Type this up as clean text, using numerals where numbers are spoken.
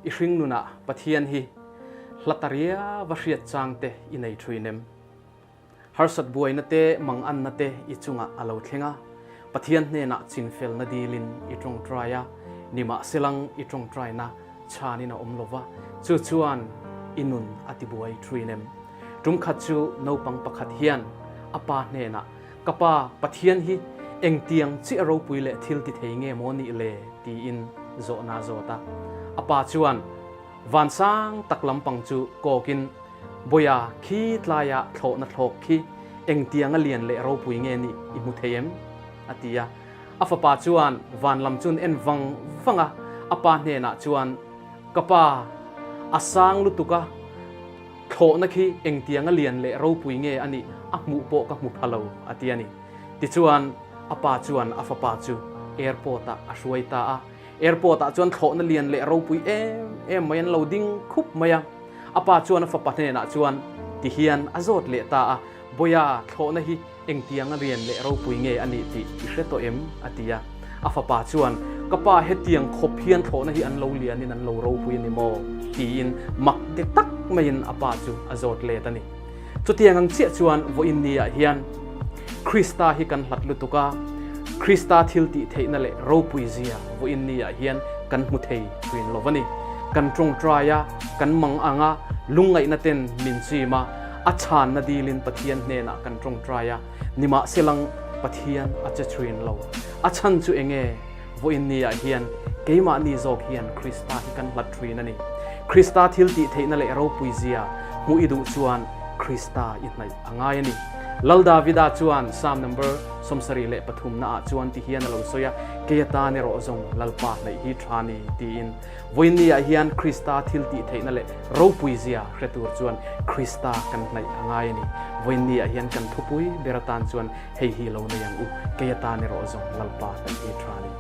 I hringnunah Pathian hi hla ta riau a hriat chang te i nei thin em? Harsat buaina te manganna te i chungah a lo thleng a, Pathian hnenah chinfelna dilin i tawngtai a, nimahselang i tawngtaina chhanin a awm lo va, chu chuan i nun a tibuai thin em? Tum khat chu naupang pakhat hian a pa hnenah, Ka pa, Pathian hi engtiang chiah ropui leh thil ti thei nge maw nih le? tiin zawhna a zawt a. A pa chuan vansang tak lampang chu kawkin, Bawiha, khi tlaia thlawhna thlawk khi engtianga lian leh ropui nge nih i hmu thei em? a ti a. A fapa chuan van lam chun en vang vang a, a pa hnenah chuan, Ka pa, a sang lutuk a, Thlawhna khi engtianga lian leh ropui nge a nih a hmuh pawh ka hmu pha lo, a ti a ni. Tichuan, a pa chuan a fapa chu airport-ah a hruai ta a. Airport-ah chuan thlawhna lian leh ropui em em mai an lo ding khup mai a. A pa chuan a fapa hnenah chuan tihian a zawt leh ta a, Bawiha, thlawhna hi Engtianga rian leh ropui nge a nih tih i hre tawh em? a ti a. A fapa chuan, Ka pa, hetiang khawp hian thlawhna hi an lo lianin an lo ropui a ni maw? tiin mak ti tak maiin a pa chu a zawt let a ni. Chutiang ang chiah chuan vawiin niah hian Krista hi kan hlat lutuk a, Krista thil tih theihna leh ropui zia vawiin niah hian kan hmu thei thin lo a ni. Kan tawngtai a, kan mang ang a, lungngaihna ten min chim a, A chhanna dilin Pathian hnenah kan tawngtai a, nimahselang Pathian a che chhuin lo. A chhan chu enge? Vawiin niah hian keimahni zawk hian Krista hi kan hlat thuin a ni. Krista thil tih theihna leh ropui zia hmuh i duh chuan Krista i hnaih a ngai a ni. Lal Davida chuan Psalm number 73 naah chuan ti hian a lo sawi a, Kei atan erawh zawng Lalpa hnaih hi tha ni, tiin. Vawiinni ah hian Krista thil tih theihna leh ropui zia hre tur chuan Krista kan hnaih a ngai a ni. Vawiinni ah hian kan thupui ber atan chuan hei hi lo nei ang u, kei atan erawh zawng Lalpa hnaih hi tha a ni.